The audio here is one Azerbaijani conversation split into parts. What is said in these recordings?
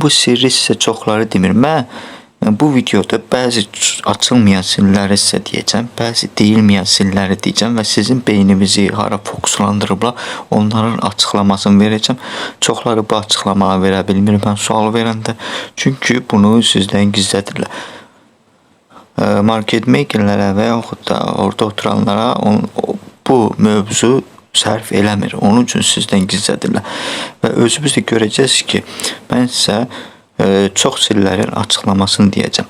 Bu sirri sizə çoxları demir. Mən bu videoda bəzi açılmayan sirləri sizə deyəcəm, bəzi deyilməyən sirləri deyəcəm və sizin beyninizi hara fokuslandırıblar, onların açıqlamasını verəcəm. Çoxları bu açıqlamanı verə bilmir mən sual verəndə. Çünki bunu sizdən gizlədirlər. Market makerlərə və yaxud da orada oturanlara bu mövzu sərf eləmir. Onun üçün sizdən gizlədirlər. Və özümüz də görəcəksiniz ki, mən sizə çox sirlərin açıqlamasını deyəcəm.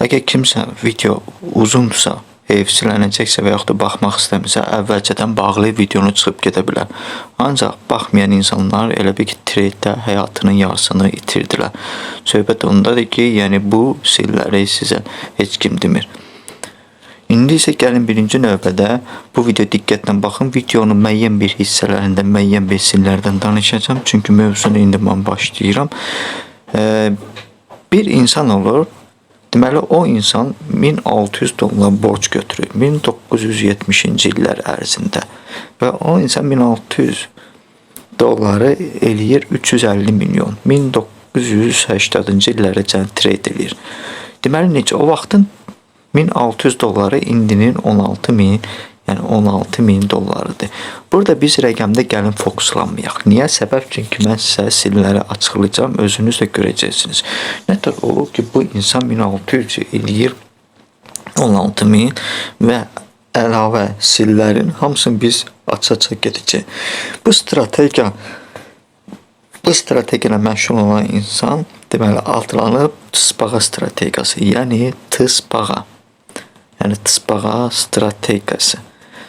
Əgər kimsə video uzundursa, heyfsilənəcəksə və yaxud da baxmaq istəmirsə, əvvəlcədən bağlayıb videonu çıxıb gedə bilər. Ancaq baxmayan insanlar elə bil ki, tradedə həyatının yarısını itirdilər. Söhbət ondadır ki, yəni bu sirləri sizə heç kim demir. İndi isə gəlin birinci növbədə bu video diqqətlə baxın. Videonun müəyyən bir hissələrində müəyyən bir sirlərdən danışacağam. Çünki mövzunu indi mən başlayıram. Bir insan olur. Deməli o insan 1600 dollar borc götürür 1970-ci illər ərzində və o insan 1600 dolları eləyir 350 milyon. 1980-cı illərəcən trade eləyir. Deməli necə o vaxtın 1600 dolları indinin 16 min, yəni 16 min dollarıdır. Burada biz rəqəmdə gəlin fokuslanmayaq. Niyə? Səbəb çünki mən sizə sirləri açıqlayacağam, özünüz də görəcəksiniz. Nətər olur ki, bu insan 1600 eləyir 16 min və əlavə sirlərin hamısını biz aça-aça gedəcəyik. Bu strategiya ilə məşğul olan insan deməli adlanıb tısbağa strategiyası, yəni tısbağa. Yəni tısbağa strategiyası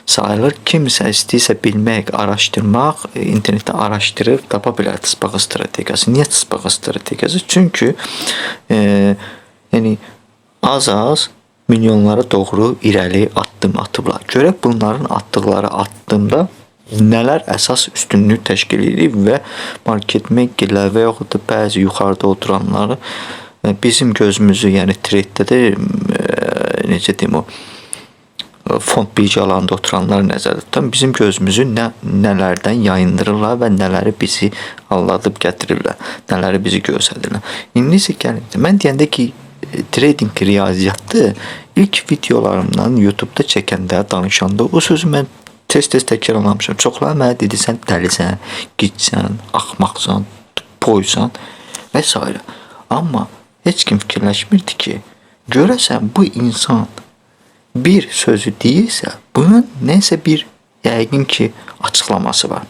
sayılır. Kimsə istəyirsə bilmək, araşdırmaq, internetdə araşdırıb tapa bilər tısbağa strategiyası. Niyə tısbağa strategiyası? Çünki yəni az-az milyonlara doğru irəli addım atıblar. Görək bunların atdıqları addımda nələr əsas üstünlük təşkil edir və market makerlər və yaxud da bəzi yuxarıda oturanları bizim gözümüzü, yəni tradedə də necə deyim o fond birjalarında oturanlar nəzərdə tutan bizim gözümüzü nələrdən yayındırırlar və nələri bizi aldadıb gətirirlər, nələri bizi göstərirlər. İndi isə gəlin, mən deyəndə ki, trading riyaziyyatdır, ilk videolarımdan YouTube-da çəkəndə, danışanda o sözü mən tez-tez təkrarlamışam. Çoxları mənə dedi, sən dəlisən, gicsən, axmaqsan, poysan və s. Amma heç kim fikirləşmirdi ki, görəsən bu insan bir sözü deyirsə, bunun nəsə bir yəqin ki açıqlaması var.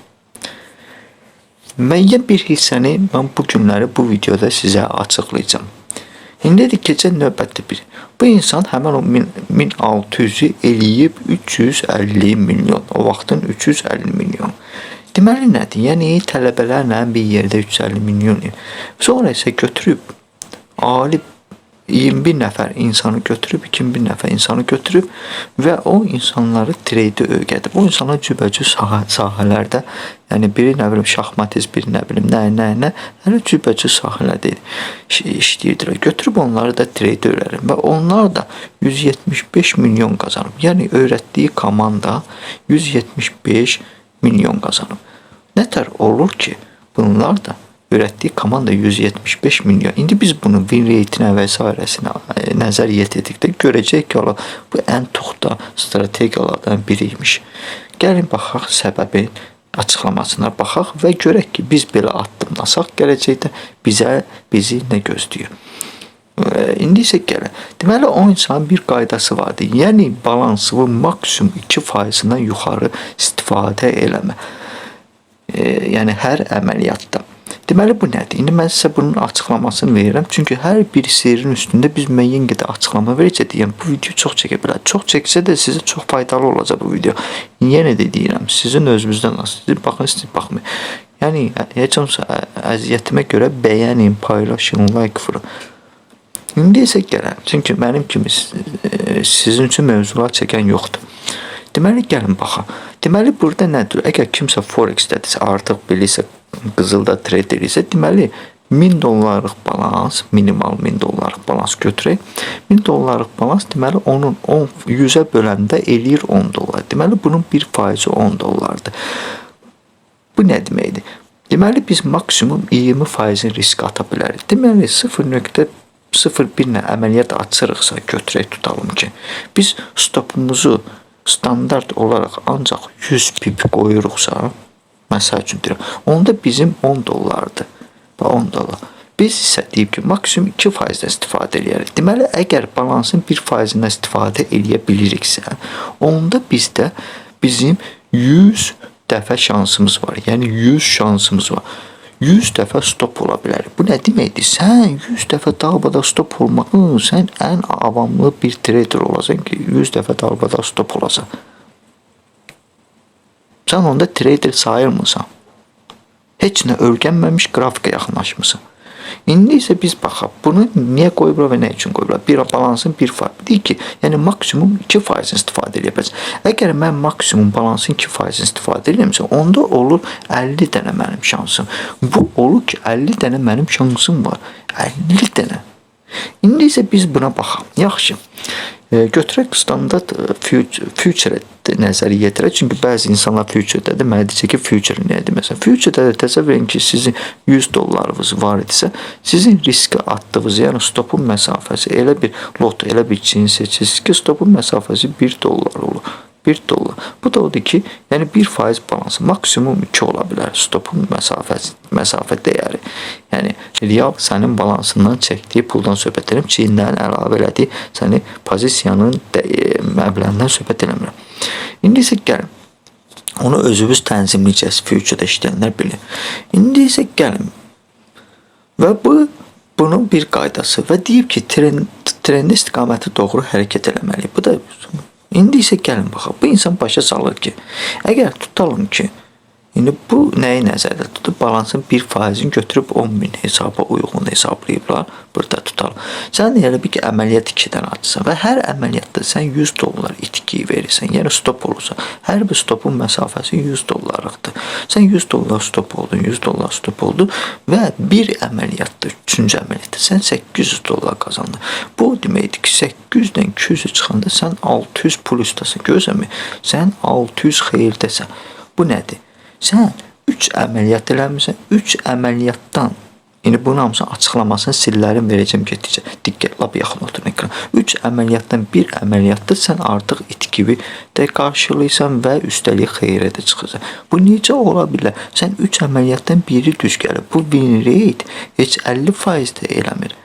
Müəyyən bir hissəni mən bu günləri bu videoda sizə açıqlayacağam. İndi də keçən növbətdə bir. Bu insan həmin o 1600-ü eləyib 350 milyon. O vaxtın 350 milyon. Deməli nədir? Yəni tələbələrlə bir yerdə 350 milyon. Sonra isə götürüb ali 21 nəfər insanı götürüb, 2001 nəfər insanı götürüb və o insanları trade öyrədib. O insanlar cürbəcür sahələrdə, yəni biri nə bilim şahmatist, biri nə bilim nə, hələ cürbəcür sahələrdə işləyirdilər. Götürüb onları da trade öyrədir və onlar da 175 milyon qazanıb. Yəni öyrətdiyi komanda 175 milyon qazanıb. Nətər olur ki, bunlar da öyrətdiyi komanda 175 milyon. İndi biz bunu win rate-inə və sairəsinə nəzər yetirdikdə görəcəyik ki, bu ən tuxta strategiyalardan biriymiş. Gəlin baxaq səbəbin açıqlamasına baxaq və görək ki, biz belə addımlasaq gələcəkdə bizi nə gözləyir. İndi isə gəlin. Deməli, o insanın bir qaydası vardır. Yəni balansını maksimum 2%-dən yuxarı istifadə eləmə. Yəni hər əməliyyatda. Deməli bu nədir? İndi mən sizə bunun açıqlamasını verirəm. Çünki hər bir sirrin üstündə biz müəyyən qədər açıqlama verəcək. Yəni bu video çox çəkə bilər. Çox çəksə də sizə çox faydalı olacaq bu video. Yenə də deyirəm, sizin özünüzdən asılıdır. Baxın, siz baxmayın. Yəni heç olmasa əziyyətimə görə bəyənin, paylaşın, like vurun. İndi isə gələn. Çünki mənim kimi sizin üçün mövzular çəkən yoxdur. Deməli gəlin baxaq. Deməli burada nədir? Əgər kimsə Forex-dədirsə, artıq bilirsə, qızılda trade edirsə, deməli 1000 dollarlıq balans, minimal 1000 dollarlıq balans götürək. 1000 dollarlıq balans deməli onun 10 100-ə böləndə eləyir 10 dollar. Deməli bunun 1% 10 dollardır. Bu nə deməkdir? Deməli biz maksimum 20% risk ata bilərik. Deməli 0.01 ilə əməliyyat açırıqsa, götürək tutalım ki, biz stopumuzu standart olaraq ancaq 100 pip qoyuruqsa, məsəl üçün deyirəm, onda bizim 10 dollardır. Və 10 dollar. Biz isə deyib ki, maksimum 2%-dən istifadə eləyərik. Deməli, əgər balansın 1%-dən istifadə eləyə biliriksə, onda bizdə bizim 100 dəfə şansımız var. Yəni 100 şansımız var. 100 dəfə stop ola bilərik. Bu nə deməkdir? Sən 100 dəfə dalbada stop olmağın, sən ən avamlı bir trader olasan ki, 100 dəfə dalbada stop olasan. Sən onda trader sayılmırsan. Heç nə öyrənməmiş qrafikə yaxınlaşmısan. İndi isə biz baxaq, bunu niyə qoyublar və nə üçün qoyublar? Bir balansın 1%. Deyir ki, yəni maksimum 2% istifadə edə bilərsən. Əgər mən maksimum balansın 2% istifadə edirəmsə, onda olur 50 dənə mənim şansım. Bu olur ki, 50 dənə mənim şansım var. 50 dənə. İndi isə biz buna baxaq. Yaxşı. Götürək standart future nəzəri yetirək. Çünki bəzi insanlar future-də mənə deyəcək ki, future nədir? Məsələn, future-də də təsəvvür edin ki, sizin 100 dollarınız var idisə, sizin riskə atdığınız, yəni stopun məsafəsi elə bir lot, elə bir cins seçirsiniz ki, stopun məsafəsi 1 dollar olur. 1 dollar. Bu da odur ki, yəni 1% balansı, maksimum 2 ola bilər stopun məsafəsi, məsafə dəyəri. Yəni real sənin balansından çəkdiyi puldan söhbət edirəm. Çinlərin əlavə elədiyi səni pozisiyanın məbləğindən söhbət eləmirəm. İndi isə gəlin. Onu özünüz tənzimləyəcəksiniz. Future-da işləyənlər bilir. İndi isə gəlin. Və bu bunun bir qaydası və deyib ki, trend istiqaməti doğru hərəkət eləməli. Bu da İndi isə gəlin baxaq. Bu insan başa salır ki, əgər tutalım ki, indi bu nəyi nəzərdə tutub? Balansın 1%-ni götürüb 10.000 hesaba uyğun hesablayıblar. Burada tutalım. Sən elə bil ki, əməliyyat 2 dənə açsan və hər əməliyyatda sən 100 dollar itki verirsən, yəni stop olursan. Hər bir stopun məsafəsi 100 dollarlıqdır. Sən 100 dollar stop oldun, 100 dollar stop oldun və bir əməliyyatda, üçüncü əməliyyatda sən 800 dollar qazandın. Bu deməkdir ki, 800-dən 200-ə çıxanda sən 600 plusdasan. Görürsənmi? Sən 600 xeyirdəsən. Bu nədir? Sən 3 əməliyyat eləmisən, 3 əməliyyatdan, indi bunun hamısını açıqlamasını sirlərim verəcəm getdikcə. Diqqət, lap yaxın oturun ekrana. 3 əməliyyatdan bir əməliyyatda sən artıq itkivi də qarşılayırsan və üstəlik xeyrə də çıxırsan. Bu necə ola bilər? Sən 3 əməliyyatdan biri düz gəlir. Bu win rate heç 50% də eləmir.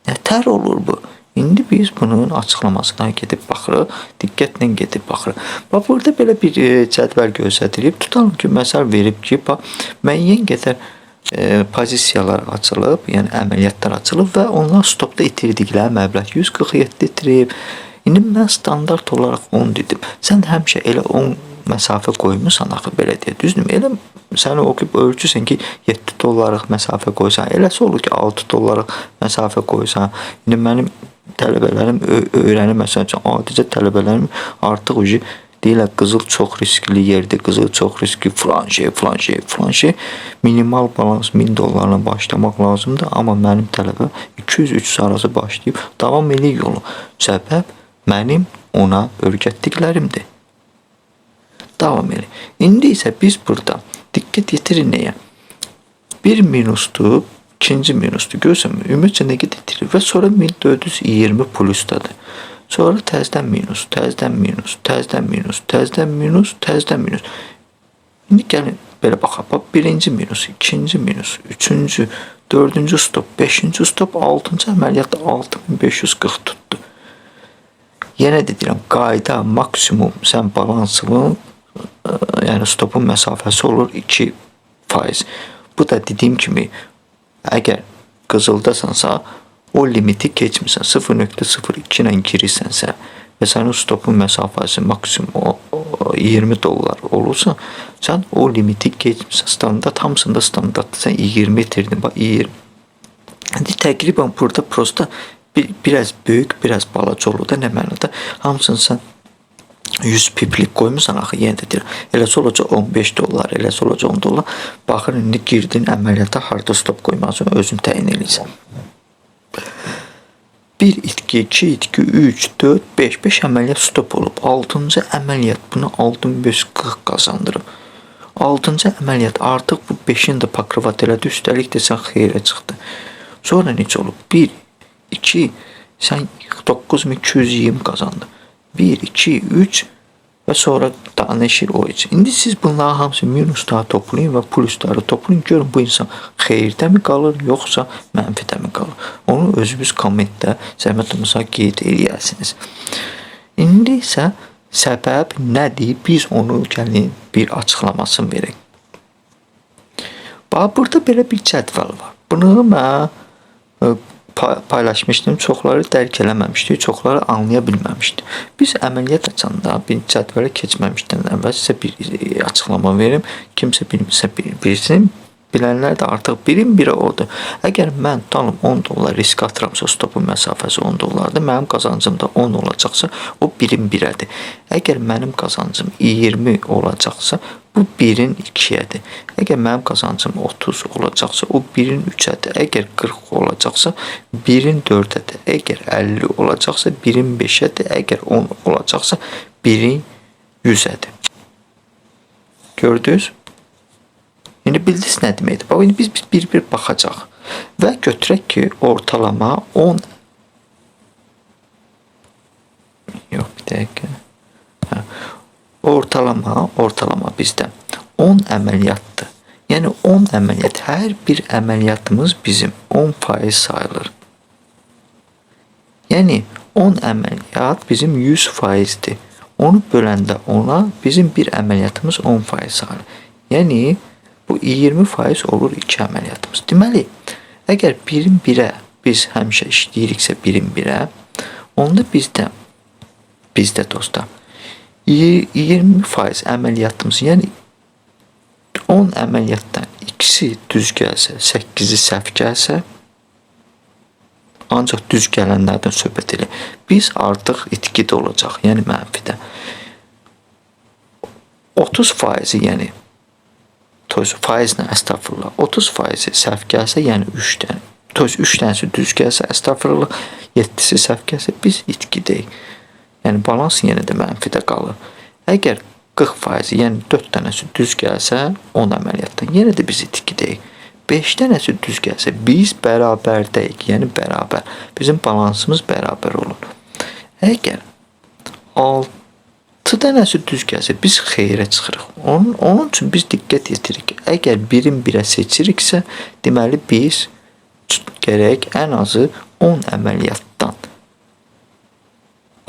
Nətər olur bu? İndi biz bunun açıqlamasına gedib baxırıq, diqqətlə gedib baxırıq. Bax, burada belə bir cədvəl göstərilib. Tutalım ki, məsəl verib ki, bax, müəyyən qədər pozisiyalar açılıb, yəni əməliyyatlar açılıb və onlar stopda itirdikləri məbləğ 147 itirib. İndi mən standart olaraq 10 dedim. Sən həmişə elə 10 məsafə qoymusan axı, belə deyə, düzdürmü? Elə səni oxuyub ölçürsən ki, 7 dollarlıq məsafə qoysan, eləsi olur ki, 6 dollarlıq məsafə qoysan. İndi mənim tələbələrim öyrənir, məsəl üçün, adicə tələbələrim artıq ucu deyirlər, qızıl çox riskli yerdir, qızıl çox riskli, filan şey, filan şey, filan şey. Minimal balans 1000 dollarla başlamaq lazımdır, amma mənim tələbəm 200-300 arası başlayıb davam eləyir yolu. Səbəb mənim ona öyrətdiklərimdir. Davam eləyir. İndi isə biz burada diqqət yetirin nəyə? Bir minusdur, ikinci minusdur. Görürsən, ümumiyyətcə nə qədər itirir və sonra 1420 plusdadır. Sonra təzədən minus, təzədən minus, təzədən minus, təzədən minus, təzədən minus. İndi gəlin belə baxaq. Bax, birinci minus, ikinci minus, üçüncü, dördüncü stop, beşinci stop, altıncı əməliyyatda 6540 tutdu. Yenə də deyirəm, qayda maksimum sən balansının, yəni stopun məsafəsi olur 2%. Bu da dediyim kimi, əgər qızıldasansa, o limiti keçmirsən, 0.02 ilə girirsənsə və sənin stopun məsafəsi maksimum 20 dollar olursa, sən o limiti keçmirsən. Standart, hamısında standartdır. Sən 20 itirdin, bax 20. İndi təqribən burada prosta biraz böyük, biraz balaca olur da, nə mənada? Hamısını sən 100 piplik qoymusan axı, yenə də deyirəm. Eləsi olacaq 15 dollar, eləsi olacaq 10 dollar. Baxın, indi girdin əməliyyata, harda stop qoymalısan, özün təyin eləyirsən. 1 itki, 2 itki, 3, 4, 5, 5 əməliyyat stop olub. 6-cı əməliyyat buna 6540 qazandırıb. 6-cı əməliyyat artıq bu 5-in də pakrovat elədi, üstəlik də sən xeyrə çıxdı. Sonra necə olub? 1, 2, sən 9220 qazandın. 1, 2, 3 və sonra danışır o üçün. İndi siz bunların hamısı minusları toplayın və plusları toplayın. Görün bu insan xeyirdə mi qalır, yoxsa mənfidə mi qalır? Onu özünüz kommentdə zəhmət olmasa qeyd eləyəsiniz. İndi isə səbəb nədir? Biz onu gəlin bir açıqlamasını verək. Bax, burada belə bir cədvəl var. Bunu mən paylaşmışdım. Çoxları dərk eləməmişdi, çoxları anlaya bilməmişdi. Biz əməliyyat açanda bir cədvələ keçməmişdən əvvəl sizə bir açıqlama verim. Kimsə bilmirsə bilsin. Bilənlər də artıq birin biri odur. Əgər mən tutalım 10 dollar risk atıramsa, stopun məsafəsi 10 dollardır, mənim qazancım da 10 olacaqsa, o 1-in 1-ədir. Əgər mənim qazancım 20 olacaqsa, bu 1-in 2-yədir. Əgər mənim qazancım 30 olacaqsa, o 1-in 3-ədir. Əgər 40 olacaqsa, 1-in 4-ədir. Əgər 50 olacaqsa, 1-in 5-ədir. Əgər 10 olacaqsa, 1-in 100-ədir. Gördünüz? İndi bildiniz nə deməkdir? Bax, indi biz bir-bir baxacaq. Və götürək ki, ortalama 10... Yox, bir dəqiqə. Hə. Ortalama bizdə 10 əməliyyatdır. Yəni 10 əməliyyat, hər bir əməliyyatımız bizim 10% sayılır. Yəni 10 əməliyyat bizim 100%-dir. Onu böləndə ona bizim bir əməliyyatımız 10% sayılır. Yəni bu 20% olur 2 əməliyyatımız. Deməli, əgər 1-in 1-ə biz həmişə işləyiriksə 1-in 1-ə, onda bizdə dostlar 20% əməliyyatımız, yəni 10 əməliyyatdan ikisi düz gəlsə, 8-i səhv gəlsə, ancaq düz gələnlərdən söhbət eləyək. Biz artıq itkidə olacaq, yəni mənfidə. 30%-i, yəni faizlə, əstəğfurullah, 30%-i səhv gəlsə, yəni 3 dənə, 3 dənəsi düz gəlsə, əstəğfurullah, 7-si səhv gəlsə, biz itkidəyik. Yəni balans yenə də mənfidə qalır. Əgər 40%-i, yəni 4 dənəsi düz gəlsə 10 əməliyyatdan, yenə də biz itkidəyik. 5 dənəsi düz gəlsə, biz bərabərdəyik, yəni bərabər. Bizim balansımız bərabər olur. Əgər 6 dənəsi düz gəlsə, biz xeyrə çıxırıq. Onun üçün biz diqqət yetirik. Əgər 1-in 1-ə seçiriksə, deməli biz gərək ən azı 10 əməliyyatdan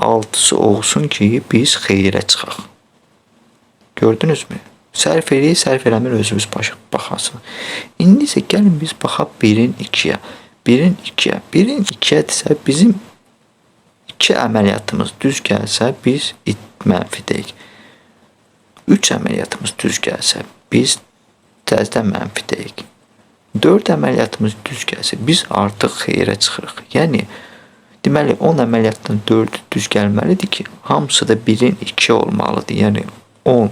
6-sı olsun ki, biz xeyrə çıxaq. Gördünüzmü? Sərf eləyir, sərf eləmir, özünüz baxasınız. İndi isə gəlin biz baxaq 1-in 2-yə. 1-in 2-yə. 1-in 2-yə bizim 2 əməliyyatımız düz gəlsə, biz mənfidəyik. 3 əməliyyatımız düz gəlsə, biz təzədən mənfidəyik. 4 əməliyyatımız düz gəlsə, biz artıq xeyrə çıxırıq. Yəni, deməli, 10 əməliyyatdan 4 düz gəlməlidir ki, hamısı da 1-in 2 olmalıdır. Yəni, 10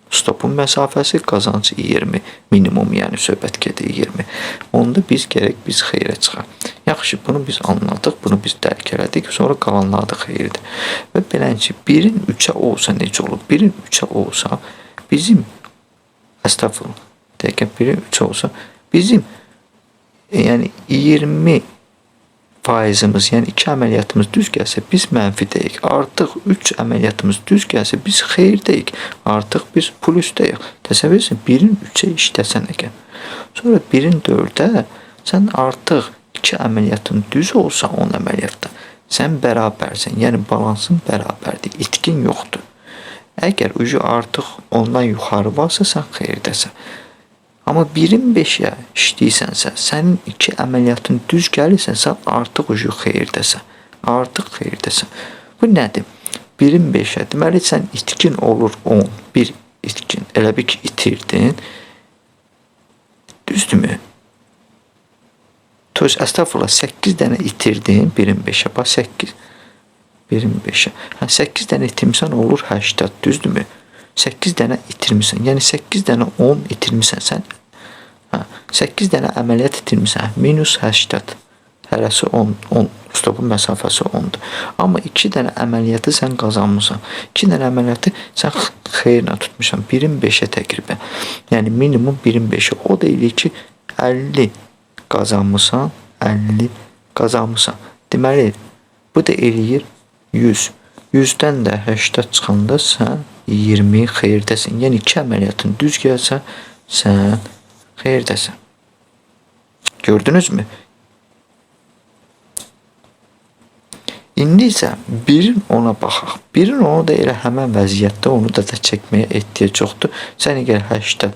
stopun məsafəsi, qazanc 20, minimum, yəni söhbət gedir 20. Onda biz gərək biz xeyrə çıxaq. Yaxşı, bunu biz anladıq, bunu biz dərk elədik, sonra qalanları da xeyirdir. Və beləncə, 1-in 3-ə olsa necə olur? 1-in 3-ə olsa, bizim, əstəğfurullah, dəqiqə, 1-in 3-ə olsa, bizim, yəni 20 faizimiz, yəni 2 əməliyyatımız düz gəlsə, biz mənfidəyik. Artıq 3 əməliyyatımız düz gəlsə, biz xeyirdəyik. Artıq biz plusdayıq. Təsəvvür etsin, 1-in 3-ə işləsən əgər. Sonra 1-in 4-ə sən artıq 2 əməliyyatın düz olsa 10 əməliyyatda, sən bərabərsən, yəni balansın bərabərdir, itkin yoxdur. Əgər ucu artıq ondan yuxarı varsa, sən xeyirdəsən. Amma 1-in 5-ə işləyirsənsə, sənin 2 əməliyyatın düz gəlirsə, sən artıq ucu xeyirdəsən. Artıq xeyirdəsən. Bu nədir? 1-in 5-ə. Deməli, sən itkin olur 10. Bir itkin. Elə bil ki, itirdin. Düzdürmü? Töz, əstəğfurullah, 8 dənə itirdin 1-in 5-ə. Bax, 8. 1-in 5-ə. Hə, 8 dənə itirmisən, olur 80. Düzdürmü? 8 dənə itirmisən. Yəni 8 dənə 10 itirmisən sən. Hə, 8 dənə əməliyyat itirmisən. Minus 80. Hərəsi 10, 10 stopun məsafəsi 10-dur. Amma 2 dənə əməliyyatı sən qazanmısan. 2 dənə əməliyyatı sən xeyirlə tutmuşsan. 1-in 5-ə təqribən. Yəni minimum 1-in 5-ə. O da eləyir ki, 50 qazanmısan, 50 qazanmısan. Deməli, bu da eləyir 100. 100-dən də 80 çıxanda sən 20 xeyirdəsin. Yəni 2 əməliyyatın düz gəlsə, sən xeyirdəsən. Gördünüzmü? İndi isə 1-in 10-a baxaq. 1-in 10-u da elə həmən vəziyyətdə onu da çəkməyə ehtiyac yoxdur. Sən əgər 80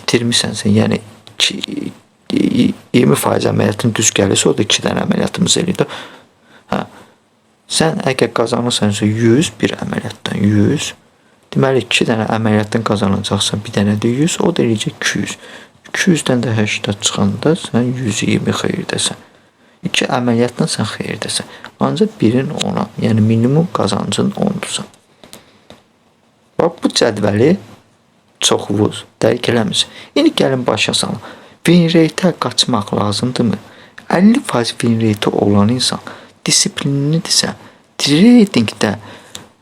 itirmisənsə, yəni 20% əməliyyatın düz gəlirsə, o da 2 dənə əməliyyatımız eləyir. Hə. Sən əgər qazanırsansa 100 bir əməliyyatdan 100, deməli 2 dənə əməliyyatdan qazanacaqsan, bir dənə də 100, o da eləyəcək 200. 200-dən də 80 çıxanda sən 120 xeyirdəsən. 2 əməliyyatdan sən xeyirdəsən. Ancaq 1-in 10-a, yəni minimum qazancın 10-dursan. Bax, bu cədvəli çoxunuz dərk eləmisiniz. İndi gəlin başa salın. Win rate-ə qaçmaq lazımdırmı? 50% win rate olan insan disiplinlidirsə, tradingdə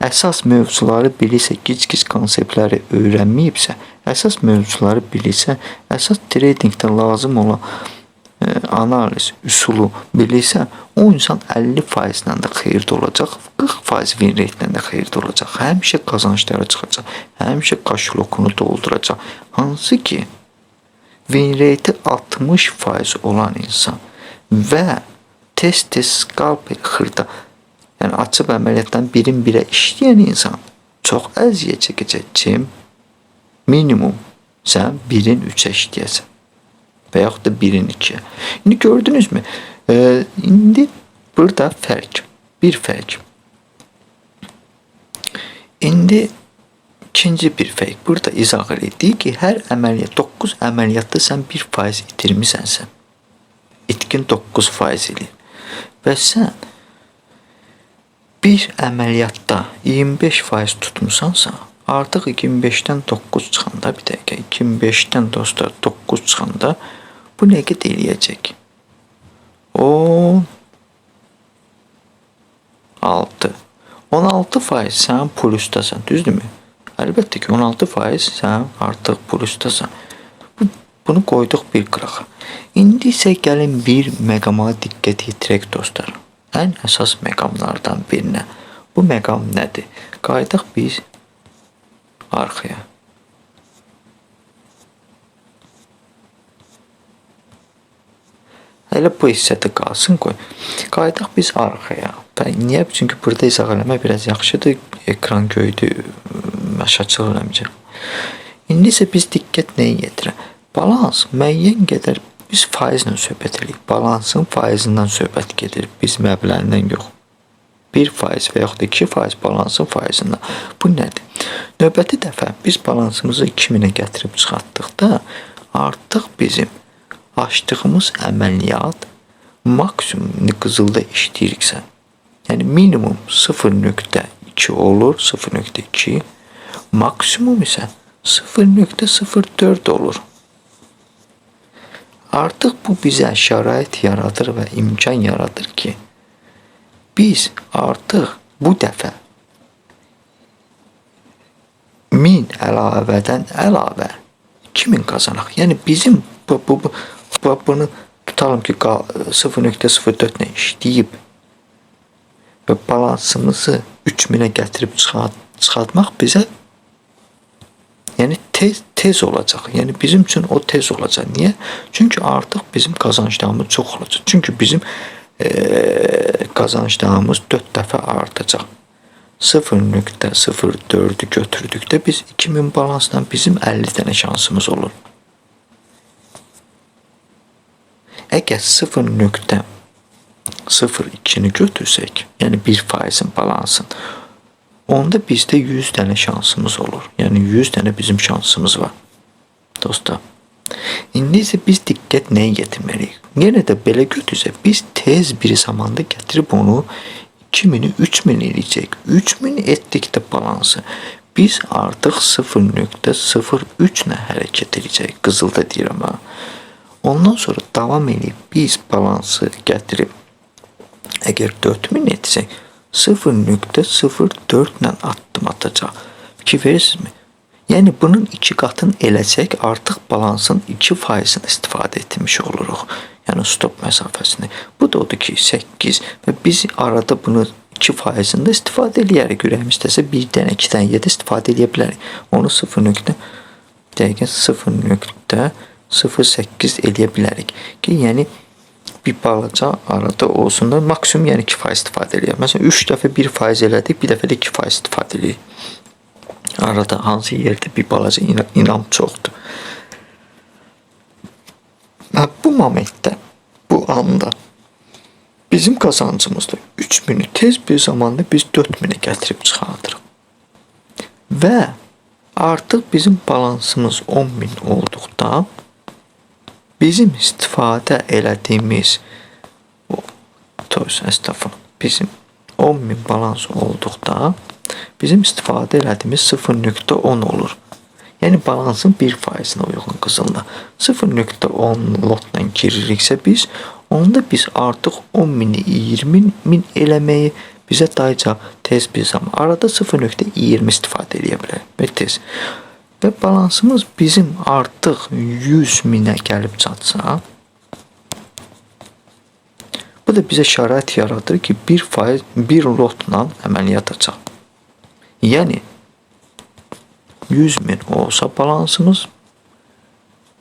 əsas mövzuları bilirsə, gic-gic konseptləri öyrənməyibsə, əsas mövzuları bilirsə, əsas tradingdə lazım olan analiz üsulu bilirsə, o insan 50% ilə də xeyirdə olacaq, 40% win rate-lə də xeyirdə olacaq. Həmişə qazanclara çıxacaq, həmişə kaşlokunu dolduracaq. Hansı ki, win rate-i 60% olan insan və tez-tez scalp xırda, yəni açıb əməliyyatdan birin birə işləyən insan çox əziyyət çəkəcək ki, minimum sən 1-in 3-ə işləyəsən və yaxud da 1-in 2-yə. İndi gördünüzmü? İndi burada fərq, bir fərq. İndi ikinci bir fərq. Burada izah edir. Deyir ki, hər əməliyyat, 9 əməliyyatda sən 1% itirmisənsə, itkin 9% eləyir. Və sən bir əməliyyatda 25% tutmusansa, artıq 25-dən 9 çıxanda, bir dəqiqə, 25-dən dostlar 9 çıxanda bu nə qədər eləyəcək? 16. 16% sən plusdasan, düzdürmü? Əlbəttə ki, 16% sən artıq plusdasan. Bunu qoyduq bir qırağa. İndi isə gəlin bir məqama diqqət yetirək dostlar. Ən əsas məqamlardan birinə. Bu məqam nədir? Qayıdaq biz arxaya. Elə bu hissədə qalsın, qoy. Qayıdaq biz arxaya. Və niyə? Çünki burada izah eləmək biraz yaxşıdır. Ekran göydü, aşağı eləməyəcəm. İndi isə biz diqqət nəyə yetirək? Balans müəyyən qədər biz faizlə söhbət eləyirik. Balansın faizindən söhbət gedir. Biz məbləğindən yox. 1% və yaxud da 2% balansın faizindən. Bu nədir? Növbəti dəfə biz balansımızı 2000-ə gətirib çıxartdıqda artıq bizim açdığımız əməliyyat maksimum qızılda işləyiriksə, yəni minimum 0.2 olur, 0.2, maksimum isə 0.04 olur. Artıq bu bizə şərait yaradır və imkan yaradır ki, biz artıq bu dəfə 1000 əlavədən əlavə 2000 qazanaq. Yəni bizim bunu tutalım ki 0.04 ilə işləyib və balansımızı 3000-ə gətirib çıxartmaq bizə yəni tez olacaq. Yəni bizim üçün o tez olacaq. Niyə? Çünki artıq bizim qazanclarımız çox olacaq. Çünki bizim qazanclarımız 4 dəfə artacaq. 0.04-ü götürdükdə biz 2000 balansla bizim 50 dənə şansımız olur. Əgər 0.02-ni götürsək, yəni 1%-in balansın, onda bizdə 100 dənə şansımız olur. Yəni 100 dənə bizim şansımız var. Dostlar, indi isə biz diqqət nəyə yetirməliyik? Yenə də belə götürsək, biz tez bir zamanda gətirib onu 2000-i 3000 eləyəcək. 3000 etdikdə balansı biz artıq 0.03 ilə hərəkət edəcəyik. Qızılda deyirəm ha. Ondan sonra davam edib biz balansı gətirib əgər 4000 etsək 0.04 ilə addım atacaq. Fikir verirsinizmi? Yəni bunun 2 qatını eləsək artıq balansın 2%-ni istifadə etmiş oluruq. Yəni stop məsafəsini. Bu da odur ki 8 və biz arada bunu 2%-ni də istifadə eləyərik. Ürəyimiz istəsə bir dənə, 2 dənə yerdə istifadə eləyə bilərik. Onu 0.08 eləyə bilərik ki, yəni bir balaca arada olsun da maksimum yəni 2% istifadə eləyək. Məsələn 3 dəfə 1% elədik, bir dəfə də 2% istifadə eləyək. Arada hansı yerdə bir balaca inam çoxdur. Və bu momentdə, bu anda bizim qazancımızda 3000-i tez bir zamanda biz 4000-ə gətirib çıxardırıq. Və artıq bizim balansımız 10.000 olduqda bizim istifadə elədiyimiz bizim 10.000 balans olduqda bizim istifadə elədiyimiz 0.10 olur. Yəni balansın 1%-nə uyğun qızılda 0.10 lotla giririksə biz, onda biz artıq 10.000-i 20.000 eləməyi bizə dayıca tez bir zaman. Arada 0.20 istifadə eləyə bilərik və tez. Və balansımız bizim artıq 100.000-ə gəlib çatsa, bu da bizə şərait yaradır ki, 1% bir lotla əməliyyat açaq. Yəni 100.000 olsa balansımız,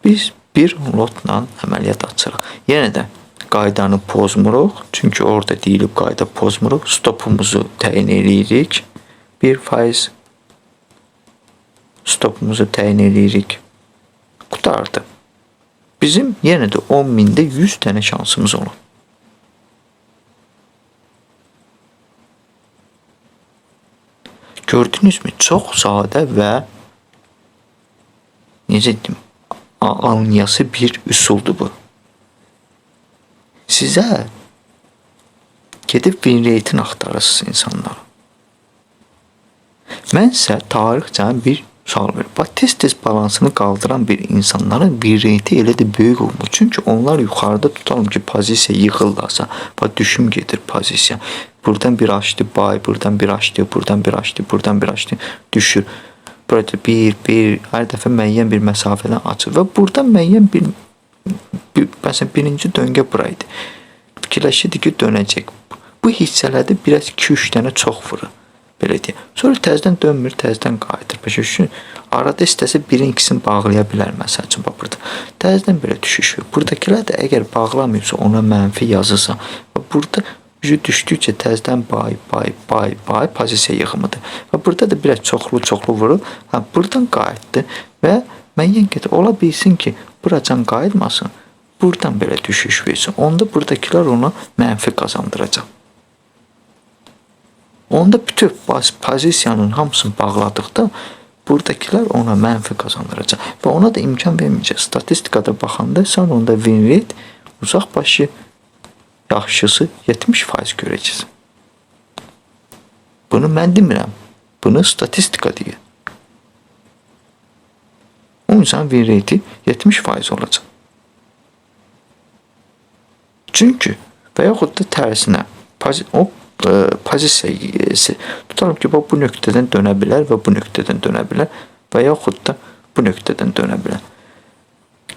biz bir lotla əməliyyat açırıq. Yenə də qaydanı pozmuruq. Çünki orada deyilib qayda pozmuruq. Stopumuzu təyin eləyirik. 1% stopumuzu təyin eləyirik. Qutardı. Bizim yenə də 10.000-də 100 dənə şansımız olur. Gördünüzmü? Çox sadə və necə deyim, anlayası bir üsuldur bu. Sizə gedib win rate-ini axtarırsınız insanlara. Mən isə tarixcən bir sual verir. Bax, tez-tez balansını qaldıran bir insanların win rate-i elə də böyük olmur. Çünki onlar yuxarıda tutalım ki, pozisiya yığırlarsa, bax, düşüm gedir pozisiya. Buradan bir açdı buy, buradan bir açdı, buradan bir açdı, buradan bir açdı, düşür. Burada bir, hər dəfə müəyyən bir məsafədən açır və burada müəyyən bir məsələn, birinci döngə buraydı. Fikirləşirdi ki, dönəcək. Bu hissələrdə biraz 2-3 dənə çox vurur. Belə deyək. Sonra təzədən dönmür, təzədən qayıdır. Başa düşün? Arada istəsə birin ikisini bağlaya bilər məsəl üçün bax burada. Təzədən belə düşüş verir. Buradakılar da əgər bağlamayıbsa, ona mənfi yazırsa, burada gücü düşdükcə təzədən buy, buy, buy, buy pozisiya yığımıdır. Və burada da biraz çoxlu vurur. Ha, buradan qayıtdı və müəyyən qədər ola bilsin ki, buracan qayıtmasın. Buradan belə düşüş versin. Onda buradakılar ona mənfi qazandıracaq. Onda bütün pozisiyanın hamısını bağladıqda buradakılar ona mənfi qazandıracaq və ona da imkan verməyəcək. Statistikada baxanda sən onda win rate uzaq başı yaxşısı 70% görəcəksən. Bunu mən demirəm. Bunu statistika deyir. O insan win rate-i 70% olacaq. Çünki və yaxud da tərsinə o pozisiya tutalım ki, bu nöqtədən dönə bilər və bu nöqtədən dönə bilər və yaxud da bu nöqtədən dönə bilər.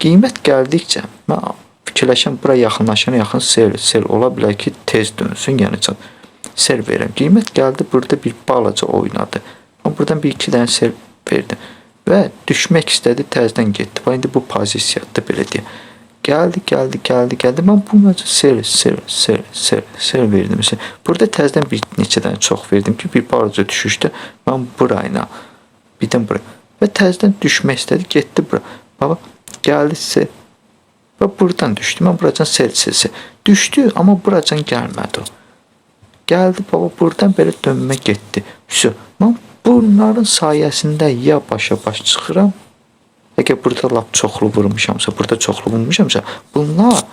Qiymət gəldikcə mən fikirləşəm bura yaxınlaşana yaxın sell ola bilər ki, tez dönsün, yəni sell verirəm. Qiymət gəldi, burada bir balaca oynadı. Mən buradan bir iki dənə sell verdim və düşmək istədi, təzədən getdi. Bax, indi bu pozisiyadır, belə deyək. Gəldi, gəldi, gəldi, gəldi. Mən buna sell, sell, sell, sell, sell verdim. Burada təzədən bir neçə dənə çox verdim ki, bir balaca düşüşdə mən burayla, birdən bura və təzədən düşmək istədi, getdi bura. Baba, gəldi sell və buradan düşdü. Mən buracan sell, sell, sell. Düşdü, amma buracan gəlmədi o. Gəldi, baba, buradan belə dönmə getdi. Vəsə, mən bunların sayəsində ya başa baş çıxıram, əgər burada lap çoxlu vurmuşamsa, burada çoxlu vurmuşamsa, bunlar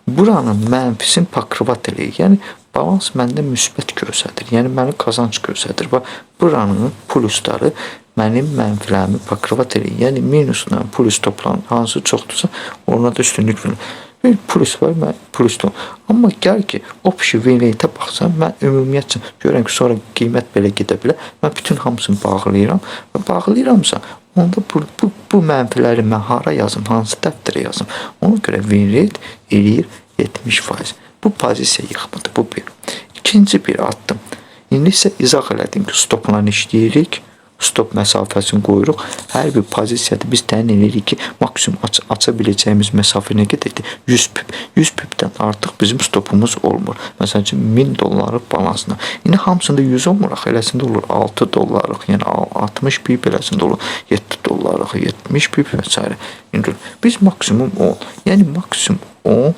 buranın mənfisini pakrovat eləyir. Yəni, balans məndə müsbət göstərir. Yəni, məni qazanc göstərir. Bax, buranın plusları Mənim mənfilərimi pakrovat eləyin. Yəni minusla plus toplan hansı çoxdursa ona da üstünlük verin. Bir plus var, mən pluslu. Amma gəl ki, option win rate-ə baxsam, mən ümumiyyətcə görürəm ki, sonra qiymət belə gedə bilər. Mən bütün hamısını bağlayıram və bağlayıramsa, onda bu mənfiləri mən hara yazım, hansı dəftərə yazım? Ona görə win rate eləyir 70%. Bu pozisiya yıxmadır, bu bir. İkinci bir addım. İndi isə izah elədim ki, stopla işləyirik. Stop məsafəsini qoyuruq. Hər bir pozisiyada biz təyin edirik ki, maksimum aça biləcəyimiz məsafə nə qədərdir? 100 pip. 100 pipdən artıq bizim stopumuz olmur. Məsəl üçün 1000 dollarlıq balansına. İndi hamısında 100 olmur axı, eləsində olur 6 dollarlıq, yəni 60 pip, eləsində olur 7 dollarlıq, 70 pip və s. İndi biz maksimum 10, yəni maksimum 10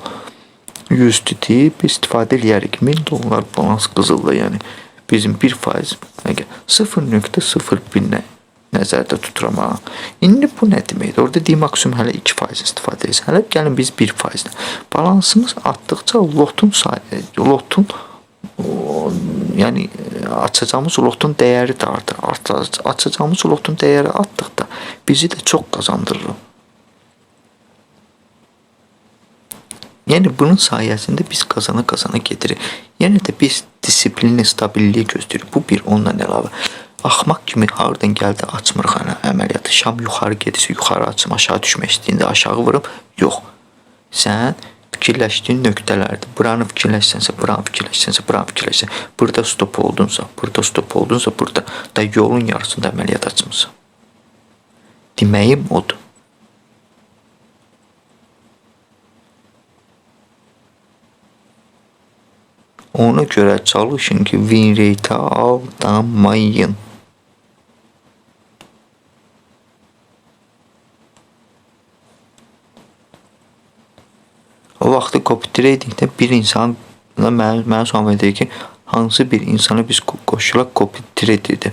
USDT biz istifadə eləyərik. 1000 dollar balans qızılda, yəni bizim 1% əgər 0.01 nəzərdə tuturam ha. İndi bu nə deməkdir? Orada deyim maksimum hələ 2% istifadə edirsən. Hələ gəlin biz 1%-lə. Balansımız artdıqca lotun sayı, lotun yəni açacağımız lotun dəyəri də artır. Açacağımız lotun dəyəri artdıqda bizi də çox qazandırır. Yəni bunun sayəsində biz qazana-qazana gedirik. Yenə də biz disiplini, stabilliyi göstəririk. Bu bir, ondan əlavə. Axmaq kimi hardan gəldi açmırıq hələ əməliyyatı. Şam yuxarı gedirsə yuxarı açım, aşağı düşmək istəyəndə aşağı vurum. Yox. Sən fikirləşdiyin nöqtələrdir. Buranı fikirləşsənsə, buranı fikirləşsənsə, buranı fikirləşsən. Burada stop oldunsa, burada stop oldunsa, burada da yolun yarısında əməliyyat açmısan. Deməyim odur. Ona görə çalışın ki, win rate-ə aldanmayın. O vaxtı copy tradingdə bir insan mənə sual verir ki, hansı bir insana biz qoşulaq copy traderdə.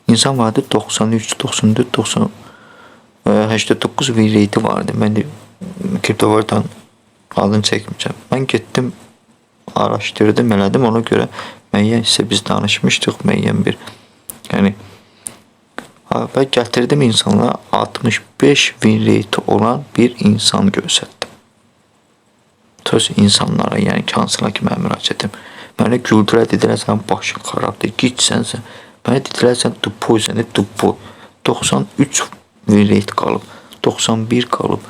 İnsan vardı 93, 94, 90, 89 win rate vardı. Mən də kriptovalyutanın adını çəkmişəm. Mən getdim, araşdırdım, elədim. Ona görə müəyyən hissə biz danışmışdıq, müəyyən bir, yəni və gətirdim insanlara 65 win rate olan bir insan göstərdim. Söz insanlara, yəni ki, hansına ki mən müraciət edim. Mənə güldürə dedilər, sənin başın xarabdır, gitsən sən. Mənə dedilər, sən tupoysan, tupoy. 93 win rate qalıb, 91 qalıb,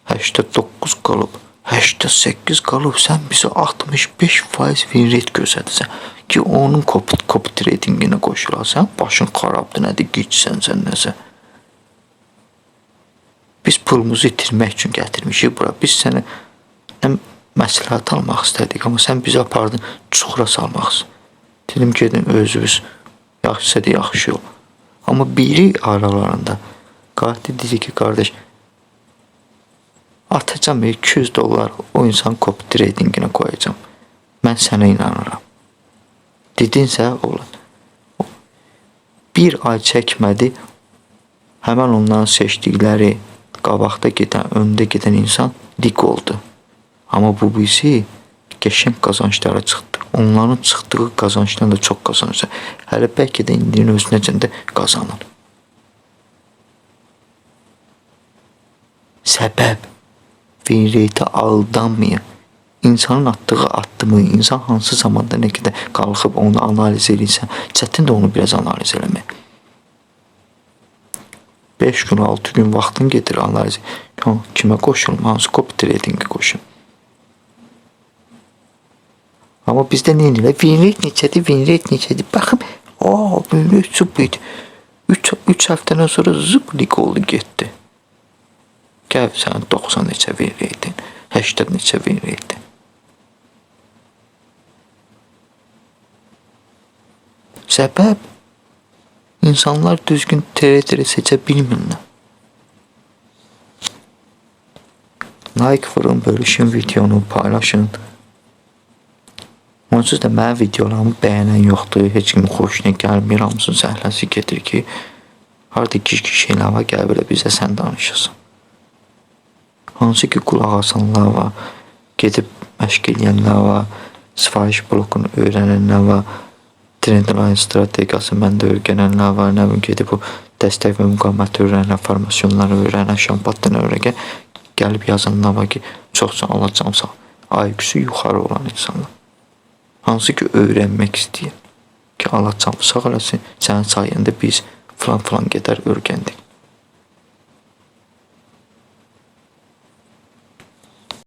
89 qalıb, 88 qalıb. Sən bizə 65% win rate göstərdirsən ki, onun copy tradinginə qoşulasan, başın xarabdır, nədir, gitsən sən nəsə. Biz pulumuzu itirmək üçün gətirmişik bura. Biz sənə məsləhət almaq istədik, amma sən bizi apardın çuxura salmaq istədin. Dedim, gedin özünüz, yaxşısa da yaxşı yol. Amma biri aralarında qayıtdı, dedi ki, qardaş, atacağam 200 dollar o insan copy tradinginə qoyacağam. Mən sənə inanıram. Dedinsə olar. Bir ay çəkmədi, həmən onların seçdikləri qabaqda gedən, öndə gedən insan lig oldu. Amma bu bizi qəşəng qazanclara çıxdı. Onların çıxdığı qazancdan da çox qazanclar. Hələ bəlkə də indinin özünəcən də qazanır. Səbəb win rate-ə aldanmayın. İnsanın atdığı addımı, insan hansı zamanda nə qədər qalxıb onu analiz edirsən, çətindir onu biraz analiz eləmək. 5 gün, 6 gün vaxtın gedir analiz. Kimə qoşulum, hansı copy tradingə qoşulum. Amma bizdə nə edirlər? Win rate neçədir, win rate neçədir? Baxın, win rate super idi. 3 həftədən sonra zıp lig oldu, getdi. Gəl sənin 90 neçə win rate-in, 80 neçə win rate-in. Səbəb insanlar düzgün trader seçə bilmirlər. Like vurun, bölüşün videonu, paylaşın. Onsuz da mənim videolarımı bəyənən yoxdur, heç kimin xoşuna gəlmir, hamısının zəhləsi gedir ki, harada gic-gic şeylər var, gəl belə bizə sən danışırsan. Hansı ki qulaq asanlar var, gedib məşq eləyənlər var, sifariş blokunu öyrənənlər var, trendline strategiyası məndə öyrənənlər var, nə bilim gedib o Dəstək və müqaviməti öyrənən, formasyonları öyrənən, şampatını öyrənən, gəlib yazanlar var ki, çox sağ Allah can sağ. IQ-su yuxarı olan insanlar. Hansı ki öyrənmək istəyir. Ki Allah can sağ eləsin, sənin sayəndə biz filan filan qədər öyrəndik.